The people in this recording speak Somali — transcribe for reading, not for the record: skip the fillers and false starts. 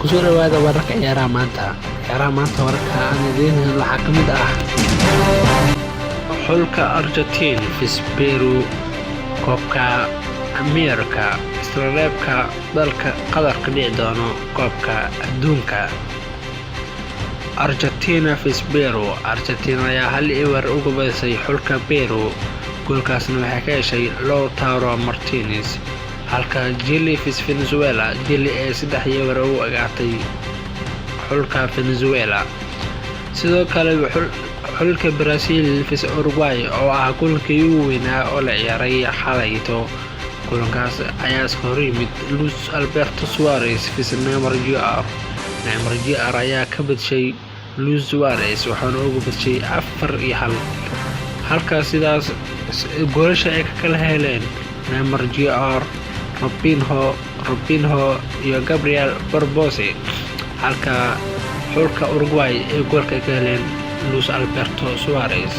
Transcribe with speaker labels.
Speaker 1: Kusoo dhawaada wararka ciyaaraha maanta. Ciyaaraha maanta wararka aan idiin helno waxaa ka mid ah xulka Argentine vs Peru, koobka Ameerika, isla-reebka dalka Qatar ka dhici doono koobka adduunka. Argentina vs Peru. Argentina ayaa 1-0 uga badisay xulka Peru, goolkaasna waxay ka heshay Lautaro Martinez, halka Chile vs Venezuela, Chile ee 3-0 ugu agaatay xulka Venezuela. Sidoo kale xulka Brazil vs Uruguay oo ah kulankii ugu weynaa oo la ciyaaray xalayto, kulankaas ayaa iska hor yimid Luis Alberto Suarez vs Neymar Jr. Neymar Jr ayaa ka badshay Luis Suarez, waxaana uga badshay 4-1, halka sidaas goolasha ay ka kala heleen Neymar Jr, Robinho iyo Gabriel Barbosa, halka xulka Uruguay ay goolka ka heleen Luis Alberto Suarez.